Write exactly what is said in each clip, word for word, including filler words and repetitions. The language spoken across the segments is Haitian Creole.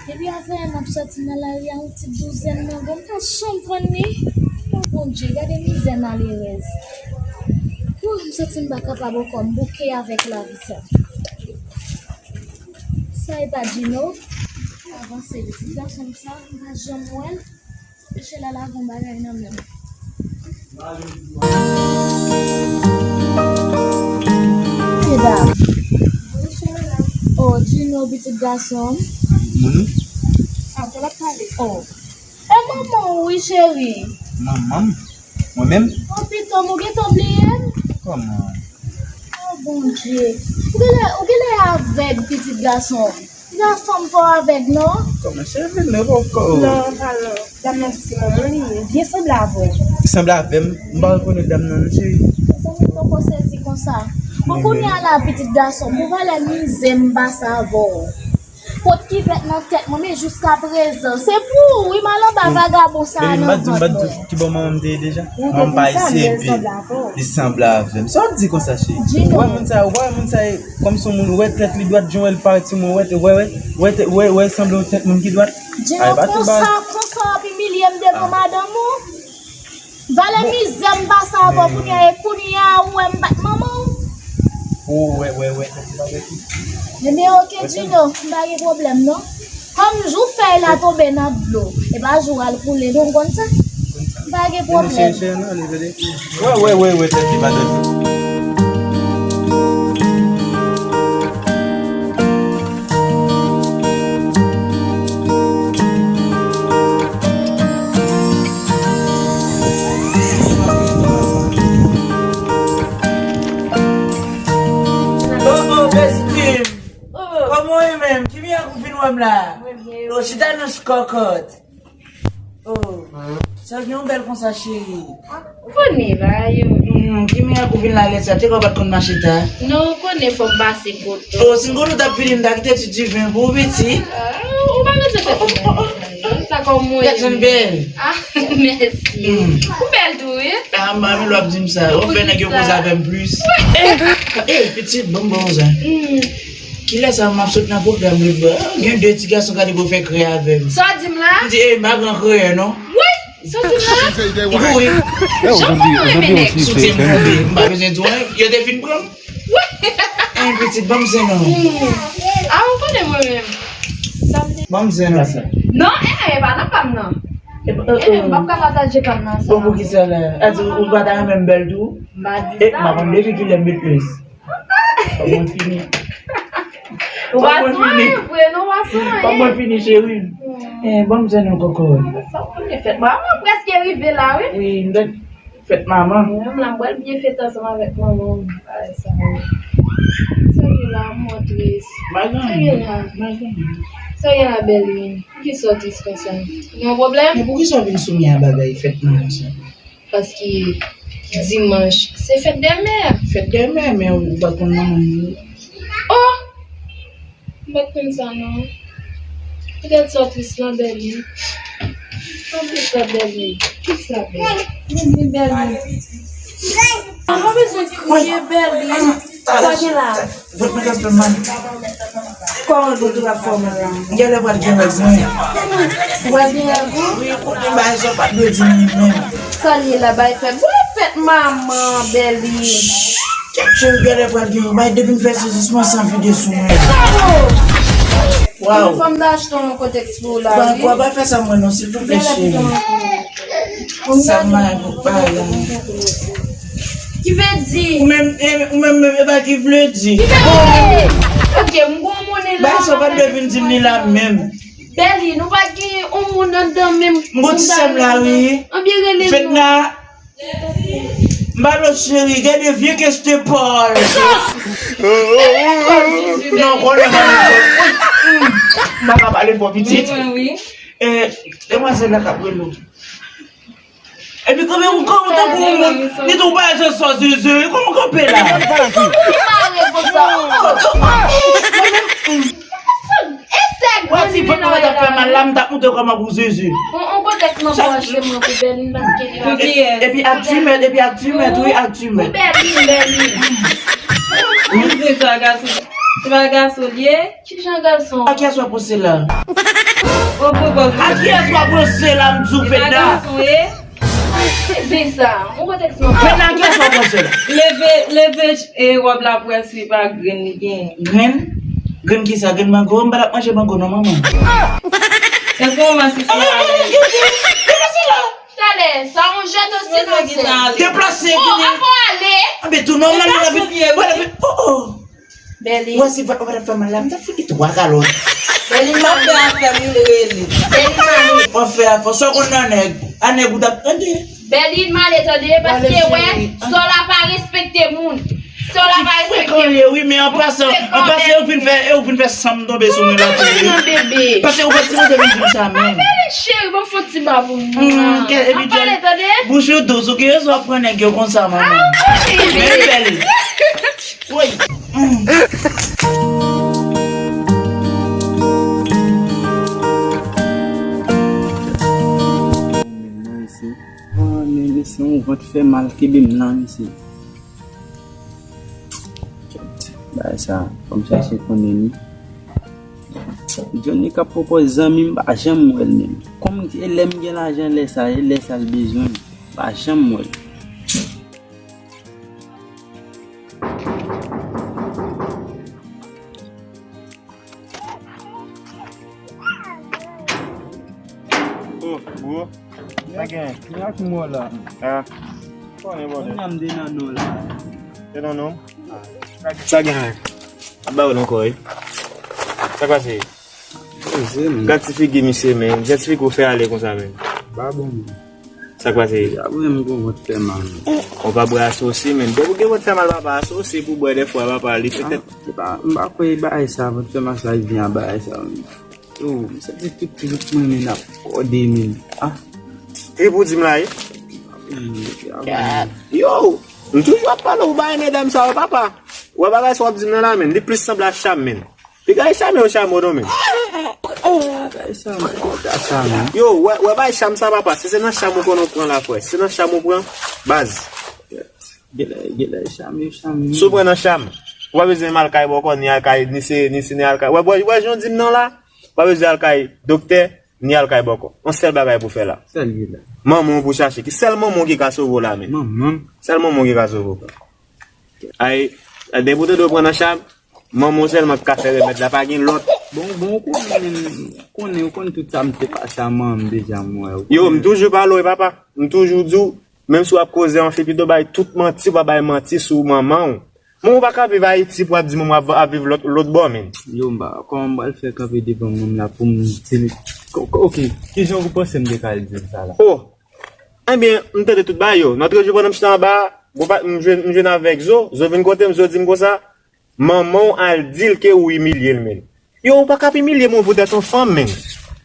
Depi afè a n ap sòti nan lari a, yon ti douzèn nan bon, m pa janm vann li. O Bondye, gade mizè malerèz. Wouy, m santi m pa kapab ankò, m bouke avèk lavi sa. Sa e pa Djino. Avanse, pitit gason m sa, m pa janm wè l. Mesye la lage yon bagay nan men m. Medam. Oh, Djino, pitit gason. Moun ou? Ah, se l ap pale. Oh. E manman w wi, cheri. Manman m? Mwen menm? Oh, pitom, ou gentan bliye m? Kòman? Oh, Bondye. Ou genlè, ou genlè avèg, pitit gason. Pitit gason m fò avèg, non? Kòman, cheri, vin nan poko. Non, pa non. Dam nan di se manman li ye. Byen sanble avè w. Sanble avè m? M pa rekonèt dam nan, non, cheri. Ou poko sezi konsa. Bon, kounye a la, pitit gason, pou valè mizè m pase avè w. Kot kivèt nan tèt mwen, men jiskaprezan, se pou ou wi, m al anba vagabon sa a nan vant mwen. Ki bò manman m te ye deja? Manman m pa isit, epi li sanble avè m. Sa w ap di konsa, cheri? Ou wè moun sa, ou pa wè moun sa, e kòmsi yon moun, ou wè tèt li dwat, jan w wè l parèt sou mwen, ou wè, ou wè, ou wè, ou wè, ou wè, ou wè, sanble yon tèt moun ki dwat. Djino, konsa, konsa w ap imilye m devan madanm ou? Valè mizè m pase avè w kounye a, e kounye a ou wè m bat manman w? Ou wè, wè, wè, wè. Ebyen, oke, Djino, m pa gen pwoblèm, non. Kòm jou fèy la tonbe nan dlo, e pa jou al koule, non, w konn sa? M pa gen pwoblèm. Wè, wè, wè, wè, tèt li pa dòt. Oh, oh, besti m. Kòman w ye menm? Ki mirak ou vin wè m la? Mwen byen, e ou? Oh, chita nan kòkòt. Oh, sa gen yon bèl konsa, cheri. Ou konnen bagay yo. Hmm, ki mirak ou vin la lè sa? Te kò w pa t konn mache ta? Non, ou konnen fò m pase kote w. Oh, si m konn ou t ap vini, m ta kite ti diven pou ou, pitit. Ah, ou pa bezwen fè pou mwen. Sa kòm mwen. Gad jan l bèl. Ah, mèsi. Hmm. Ou bèl tou, wi. Ah, mami, lè w ap di m sa. Ou fè nèg yo koze avè m plis. Eh, pitit, ban m ba w sa. Hmm. Kilè sa m ap sot nan pwoblèm, wi, bro. Gen de ti gason gade pou fè krè avè m. Sa w di m la? M di, "Ey, m pa gran kreyè, non." Wi! Sa w di m la? Wi. Jan m pa renmen nèg. Soutyen m tonbe. M pa bezwen di w anyen. Yo te fin pran m. Wi! Ey, pitit, ban m zen non. Hmm. Ah, ou konnen mwen menm. Sa m te... Ban m zen non. Non, eh, eh, pa nan pa m nan. Eh, eh, m p ap ka pataje pa m nan sa. Bon, poukisa la? A di ou pa ta renmen m bèl tou? M pa di sa. Eh, m ap ann depi kilè m met plis. Fòk mwen fini. Ou pa sou anyen vre, non, ou pa sou anyen. Fòk mwen fini, cheri. Hmm. Eh, ban m zen non, kòkò. Sa w konnen fèt manman prèske rive la, wi. Wi, m fèt manman. Mwen menm la, m pral byen fete ansanm avèk manman m. Bagay sa yo. Sa gen la, m mò tris. Sa gen la. Sa gen la, Bèlin. Poukisa w tris konsa? Gen yon pwoblèm? Men poukisa w vin sou mi a bagay fèt manman sa? Paske dimanch, se fèt dè mè. Fèt dè mè, men ou pa konn manman m. Oh! M pa t konn sa, non. Poutèt sa w tris lan, Bèlin. Sa w tris lan, Bèlin. Tris lan, Bèlin. Mwen di Bèlin. Mwen bezwen kriye, Bèlin. Sa gen la? Vòt mwen ka fè mal. Kòman vòt ou ka fè mal la? Genlè pral gen règ mwen. Ou pral gen règ ou? Wi, kote bagay sa w pa t dwe di m li menm. Sa l ye la, bay fèt. Bwè fèt manman, Bèlin. Kèt cheri, genlè pral gen yon bagay depi m fè sezisman san vide sou mwen. Waw. Fò m ta achte yon kotèks pou ou la, wi. Kwa pa fè sa mwen non, silvouplè, cheri. Sa m pa gen pou pale. Ki vle di? Ou menm, eh, ou menm, menm, e pa ki vle di. Ki vle di? Ok, m gon monnen la. Bagay sa w pa t dwe vin di m li la menm. Bèlin, ou pa t gen yon moun anndan menm. M gon ti sè m la, wi. Anbyen rele nou. Fedna. M pa lòt cheri, gade vye kestepòl. Non, konnen mwen menm. M pa ka pale fò pitit. Wi, wi. Eh, demwazèl la k ap rele w. Epi kanpe ou kanpe tankou yon moun, ni tou pa jan sò zeze, kòman kanpe la? Ou mare konsa. Wè ti vant mwen t ap fè mal la, m t ap montre kòman pou zeze. On, on kontèks nan branche mwen pou Bèlin, paske li pa... Epi ak timèt, epi ak timèt, wi, ak timèt. Pou Bèlin, Bèlin. Wi, se sa, gason. Se pa gason l ye? Ki jan gason? A kiyès w ap panse la? O, o, o, o. A kiyès w ap panse la, m di w, Fedna? Se pa gason ye? Ki zen sa? Yon kontèks mwen. Fedna, a kiyès w ap panse la? Leve, leve, e, wòb la pou wè si pa grenn li genyen. Grenn? Grenn kisa? Grenn mango? M pa t ap manje mango non, manman. Èske w wè si se la? Talè, sa yon jèt osi nan sèl. Deplase, oh, kite. Ankò ale. Anben tou nòmal, deplase, la vi. Deplase, oh, oh. Bèlin. Wè si vant mwen pa t ap fè mal la, m t ap fout li twa kalòt. Bèlin, m ap fè afè m, li rele. Bèlin, m ale. W ap fè afè, sa w konn nan nèg? A nèg ou t ap tande. Bèlin, m ale tande, paske wè, sò la pa respekte moun. Sò la pa respekte moun. Frekan ye, wi, men an pasan, an pasan, ou vin fè, ou vin fè san m tonbe sou mwen la tou, wi. Paske ou pa t sipoze vin di m sa menm. Bèlin, cheri, bon, fon ti ba pou mwen. Ap pale, tande. Bouch ou dous, ou gen rezon ap pran nèg yo konsa, manman. Men bèl. Woy. Nan isi. Ah, men mesye, yon vant fè mal kenbe m nan, mesye. Bagay sa, fò m chache konnen li. Johnny k ap pwopòz zanmi m, m pa janm wè l menm. Kòm e lè m gen lajan, lè sa, e lè sa l bezwen m, m pa janm wè l. Oh, bro. Sa gen? Mwen ak mwen la. Ah. Konnen, bro. Mwen m de nan nou la. De nan nou? Sa gen? Ap ba w nan kò, wi. Sa k pase? Poze, man. Gad ti figi misye, men. Gad ti figi ou fè ale konsa, men. Pa bon, man. Sa k pase? Deja, mwen, m gon vant fè mal. Ou pa bwè asosi, men. Depi w gen vant fè mal, papa, asosi pou bwè dèfwa, papa, li petèt. Ah, se pa, m pa kwè bagay sa, vant fè mal sa, li vin a bagay sa, men. Yo, m santi tout trip mwen, men, ap kòde, men. Ah. Trip ou di m la, wi? Yo, m toujou ap pale w bagay medam sa yo, papa. Wè bagay sa w ap di m nan la, men. Li plis sanble a Cham, men. Piga e Cham yo Cham yo non, men. Bagay sa, m kontan sa, men. Yo, wè, wè bagay Cham sa, papa. Si se nan Cham ou konn ou pran la, frè. Si se nan Cham ou pran, baz. Genlè, genlè, Cham yo Cham yo. Si w pran nan Cham, ou pa bezwen al kay bòkò, ni al kay, ni se, ni se, ni al kay. Wè, wè, wè, jan w di m nan la, ou pa bezwen al kay doktè, ni al kay bòkò. Yon sèl bagay pou fè la. Sèl li la. Manman w pou chache. Ki sèl manman w ki ka sove w la, men. Manman m. Sèl manman w ki ka sove w. Ay, depi w tande w pran nan Cham, manman w sèlman ki ka fè remèd la, pa gen lòt. Bon, bon, ou konnen, men, ou konnen, ou konn tout sa m te pase a manman m deja, m wè. Yo, m toujou pale w, papa. M toujou di w, menm si w ap koze anfin, pito bay tout manti, w pa bay manti sou manman w. Manman w pa ka viv Ayiti pou w ap di manman w ap, ap viv lòt, lòt bò, men. Yo, m pa, kòman m pral fè kanpe devan manman m la pou m di li, ko-, ko-, oke, kijan ou panse m te ka al di l sa la? Oh! Ebyen, m tande tout bagay yo. Lòt jou pandan m chita anba a, m jwenn, m jwenn avèk Zo. Zo vin kote m, Zo di m konsa, manman w al di l ke ou imilye l, men. Yo, ou pa ka ap imilye moun poutèt yon fanm, men.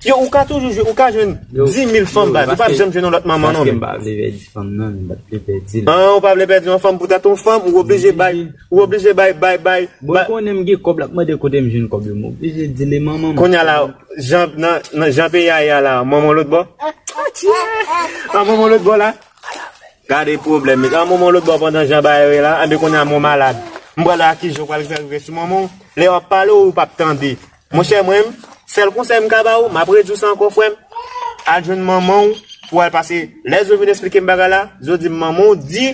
Yo, ou ka toujou jwenn, ou ka jwenn dis mil fanm, baz. Ou p ap janm jwenn yon lòt manman, non, men. Paske m pa vle pèdi fanm nan, men m pa t vle pèdi l. Ah, ou pa vle pèdi yon fanm poutèt yon fanm, ou oblije bay, ou oblije bay, bay, bay. Bon, ou konnen m gen kòb, l ap mande kote m jwenn kòb yo, m oblije di l e manman m. Kounye a la, jan, nan, nan jan peyi a ye a la, manman w lòt bò? Ah, manman w lòt bò la? Gade pwoblèm, mesye. An, manman w lòt bò pandan jan bagay yo ye la, anben kounye a mwen malad. M pral wè a ki jan w pral fè rive sou manman w. Lè w ap pale, ou p ap tande. Monchè, mwen, sèl konsèy m ka ba ou, m ap redi w sa ankò, frè m. Al jwenn manman w pou w al pase. Lè Zo vin esplike m bagay la, Zo di m manman w di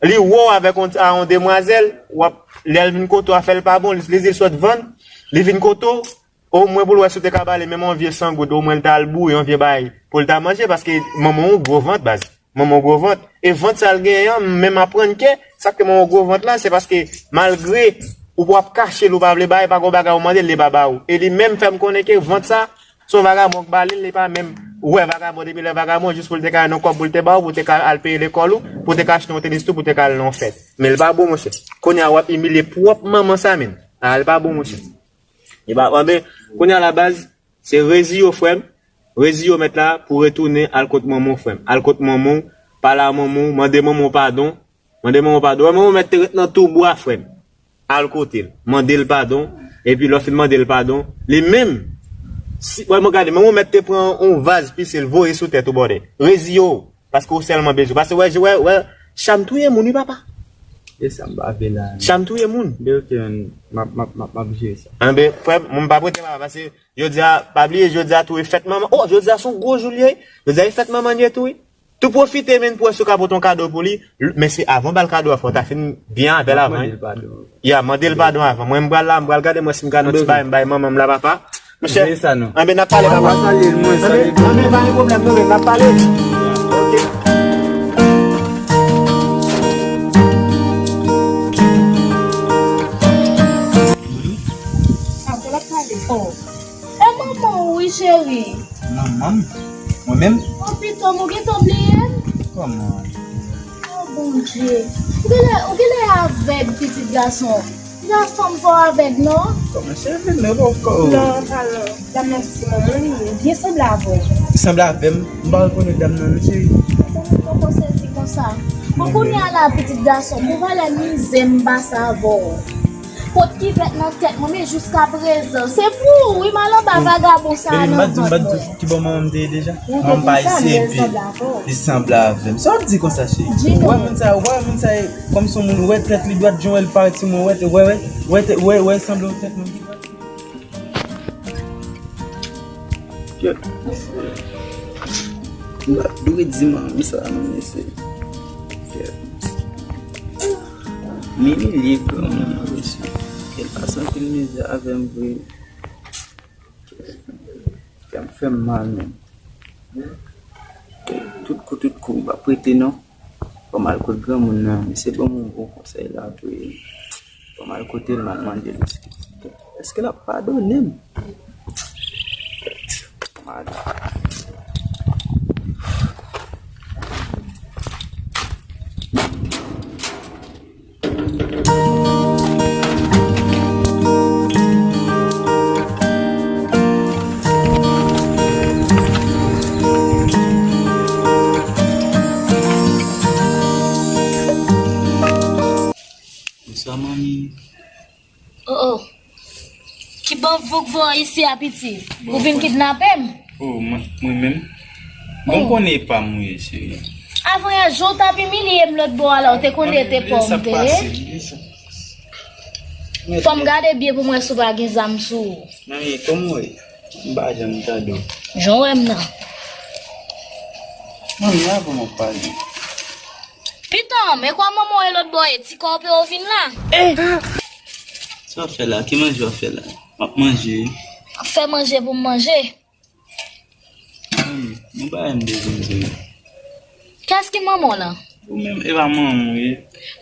li wè w avèk yon, a yon demwazèl, w ap, lè l vin kote w, afè l pa bon, li, li di l sot vann, li vin kote w, omwen pou l wè si w te ka ba li menm yon vye san goud, omwen l ta al boure yon vye bagay pou l ta manje, paske manman w gwo vant, baz. Manman w gwo vant. E vant sa l genyen an, m menm aprann ke sa k fè manman w gwo vant la, se paske malgre ou p ap kache l, ou pa vle ba li, pa gen bagay ou mande l, li pa ba ou. E li menm fè m konnen ke vant sa, se yon vagabon k ba li l, li pa menm wè vagabon depi lè vagabon, jis pou l te ka jwenn yon kòb pou l te ba ou, pou w te ka al peye lekòl ou, pou w te ka achte yon tenis tou, pou w te ka al nan yon fèt. Men l pa bon, monchè. Kounye a w ap imilye pwòp manman sa, men. A, l pa bon, monchè. Li pa, anben, kounye a la baz, se rezi yo, frè m. Rezi yo mèt la pou retounen al kot manman w, frè m. Al kot manman w, pale a manman w, mande manman w padon. Mande manman w padon. Wè, manman w mèt te ret nan tou bwa, frè m. Al kote l. Mande l padon. Epi lè w fin mande l padon, li menm, si, wè, mwen gade, manman w mèt te pran yon vaz pise l voye sou tèt ou, bòdè. Rezi yo. Paske ou sèlman bezwen. Paske wè, wè, wè, Cham touye moun, wi, papa. E sa m pa vle la. Sa m touye moun. Ben, ok, man, m ap, m ap, m ap, m ap jere sa. Anben, frè m, mwen m p ap rete la, paske jodi a, pa bliye, jodi a tou e fèt manman. Oh, jodi a se yon gwo jou li ye. Jodi a e fèt manman li ye tou, wi. Tou pwofite, men, pou wè si w ka pote yon kado pou li. L-, men se avan w ba l kado a, fò w ta fin byen avè l avan, wi. Mande l padon. Ya, mande l padon avan. Mwen, m pral la, m pral gade mwen si m ka nan ti bagay m bay manman m la, papa. Monchè, anben, n ap pale, papa. Anben, anben, pa gen pwoblèm, non, men n ap pale. Ok. Apre l ap pale. Oh. E manman w wi, cheri. Manman m? Mwen menm? Oh, pitit, ou gentan bliye m? Kòman? Oh, Bondye. Ou genlè, ou genlè avèg, pitit gason. Piga fanm pa w avèg, non? Kòman se vin nan bòkò? Non, pa non. Dam nan se manman li ye. Byen sanble avè w. Sanble avè m? M pa rekonèt dam nan, non, cheri. Dam nan poko sezi konsa. Bon, kounye a la, pitit gason, pou valè mizè m pase avè w. Pot kivèt nan tèt mwen, men jiskaprezan, se pou ou, wi, m al anba vagabon sa a nan vant mwen. Ki bò manman m te ye deja? Manman m pa isit, epi li sanble avè m. Sa w ap di konsa, cheri? Ou wè moun sa, ou wè moun sa, kòm se yon moun, ou wè tèt li dwat, jan w wè l parèt sou mwen, ou wè, ou wè, ou wè, ou wè, ou wè, sanble yon tèt moun ki dwat. Kèt, mesye. M pa dwe di manmi sa, non, mesye. Kèt. M imilye granmoun nan, mesye. Kèt, pase anpil mizè avè m vre. Kè m fè m mal menm. Tout kou, tout kou, m p ap rete non. Fò m al kot granmoun nan, mesye ban m yon bon konsèy la tou. Fò m al kote l, m al mande l èske, èske l ap padone m. Fò m ale. Bonswa, manmi. Oh, oh. Ki ban vouk voye isi a, piti? Ou vin kidnape m? Oh, mwen, mwen menm? Bon, konnen e pa m wi, cheri. Avan yè, jan w t ap imilye m lòt bò a la, ou te konnen e te pa w m te ye? Fò m gade byen pou m wè si w pa gen zam sou ou. Manmi, kòman w ye? M pa janm tande w. Jan w wè m nan. Manmi, avan m ap pale. Piton, men kwa manman w e lòt bò e ti kòpe w vin la? Sa w ap fè la? Ki manje w ap fè la? M ap manje. M ap fè manje pou m manje. Hmm, yon bagay m bezwen di w. Kiyès ki manman w lan? Ou menm, e pa manman w ye.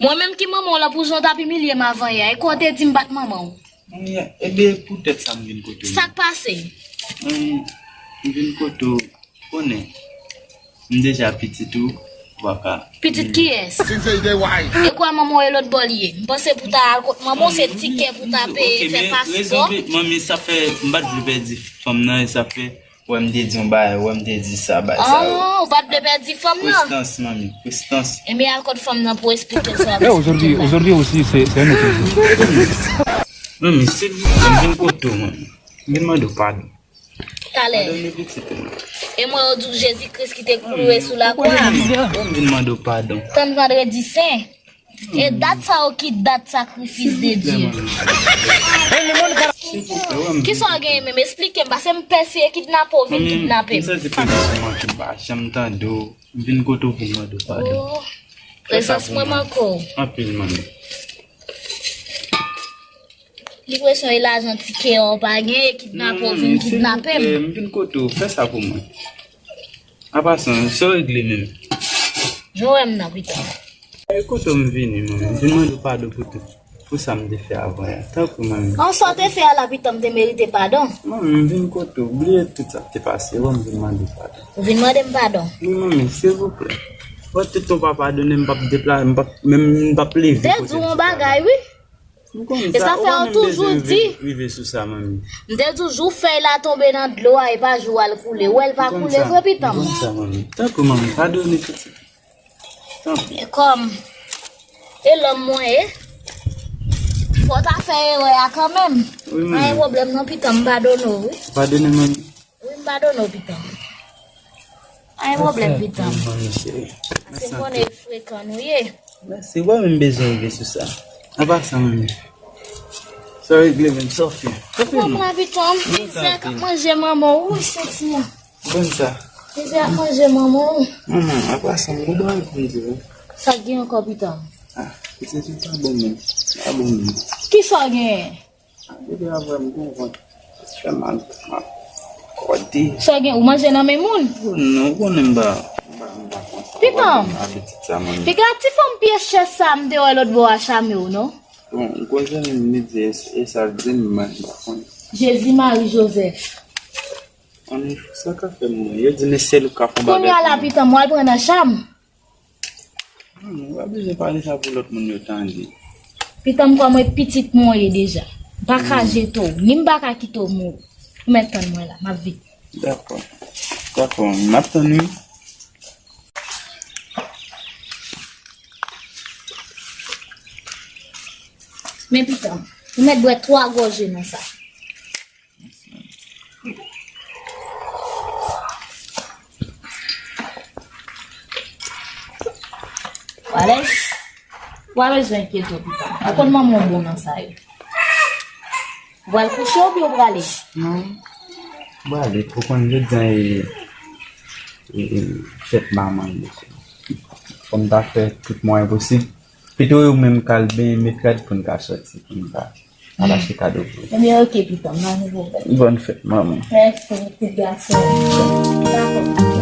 Mwen menm ki manman w lan pou jan w t ap imilye m avan yè a? E kwa w te di m bat manman w? Mwen, e ben poutèt sa m vin kote w. Sa k pase? Mwen, m vin kote w, konnen. M deja pitit ou, w pa ka. Pitit kiyès? E kwa manman w e lòt bò li ye? M panse pou ta al kot manman w, se tikè pou ta peye, fè paspò. Manmi, sa fè, m pa t vle pèdi fanm nan, e sa fè, wè m te di yon bagay, wè m te di sa, bagay sa yo. Oh, ou pa t vle pèdi fanm nan? Prestans, manmi, prestans. Ebyen, al kot fanm nan pou esplike l sa w ap esplike m la. Aujourd'hui, aujourd'hui aussi, c'est, c'est un autre jour. Manmi, silvouplè, m vin kote w, manmi. M vin mande w padon. Talè. Padone pitit ou. E mwen, yo di w Jezi Kris ki te klouwe sou lakwa a. Mwen vin mande w padon. Tann vandredi sen. E dat sa yo ki dat sakrifis de Dye. Kisa w genyen menm? Esplike m, paske m pè si e kidnape w vin kidnape m. Mwen santi prezans ou manke m, pa janm tande w. M vin kote w pou m mande w padon. Oh, prezans mwen manke w. Anpil, manmi. Li presyon e lajan tikè a w pa gen, e kidnape w vin kidnape m. Non, silvouplè, m vin kote w, fè sa pou mwen. Apa sa, sa w regle menm? Jan w wè m nan, pitit. E kote w m vini, manmi, m vin mande w padon pou tout, pou sa m te fè avan yè. Tanpri, manmi. An, sa w te fè a la, pitit, m te merite padon. Manmi, m vin kote w, bliye tout sa k te pase, wè m vin mande w padon. Ou vin mande m padon? Wi, manmi, silvouplè. Wè, tout tan w pa padone m, m p ap depla-, m p ap, menm m p ap leve kote m sot la. M te di w yon bagay, wi. E sa fè yo toujou di. Rive sou sa, manmi. M te toujou fèy la tonbe nan dlo a, e pa jou al koule. Ou wè l pa koule vre, pitit m. M konn sa, manmi. Tanpri, manmi, padone pitit. Tanpri. E kòm e lòm mwen ye, fò w ta fè erè a kanmenm. Wi, manmi. Pa gen pwoblèm non, pitit m, m padone w, wi. Padone, manmi. Wi, m padone w, pitit m. Pa gen pwoblèm, pitit m. Manmi cheri. Se m konnen frekan nou ye. Mèsi, ou pa menm bezwen rive sou sa. An pasan, manmi. Sa regle menm, sa w fè? Sa w fè, non? Kòman la, pitit? Mizè k ap manje manman w, wi, soti a. Bon sa. Mizè ap manje manman w. Manman, an pasan, m gon bagay pou m di w. Sa k gen ankò, pitit? Ah, pitit, sa pa bon menm. Sa pa bon menm. Kisa w genyen? Depi avè m gon vant fè mal, m ap kòde. Sa gen, ou manje nan men moun? Non, ou konnen m pa, m pa, m pa konsa. Pitit, piga ti fanm pye chè sa m te wè lòt bò a chame w, non? Bon, ou konnen m li di e sa l di m, mwen m pa konn. Jezi, Mari, Jozèf. Ann, sa ka fè m mwen. Yo di mesye l ka fè yon bagay. Kounye a la, pitit, m al pran nan cham. Hmm, ou pa bezwen pale sa pou lòt moun yo tande. Pitit, m kwè mwen pitit mwen ye deja. M pa ka jete w, ni m pa ka kite w mouri. Ou mèt tann mwen la, m ap vini. Dakò. Dakò, m ap tann wi. Men pitit, ou mèt bwè twa gòje nan sa. Ou alèz? Ou pa bezwen enkyete w, pitit. Ou konn manman w bon nan sa yo. Ou pral kouche oubyen ou prale? Non. M prale. Ou konn jodi a e, e, e fèt manman l. Fò m ta fè tout mwayen posib. Pito yo menm k al benyen mèkrèdi pou n ka sòti, pou n ka al achte kado pou yo. Ebyen, oke, pitit, pa gen pwoblèm. Bòn fèt, manman. Mèsi, pitit gason. Dakò.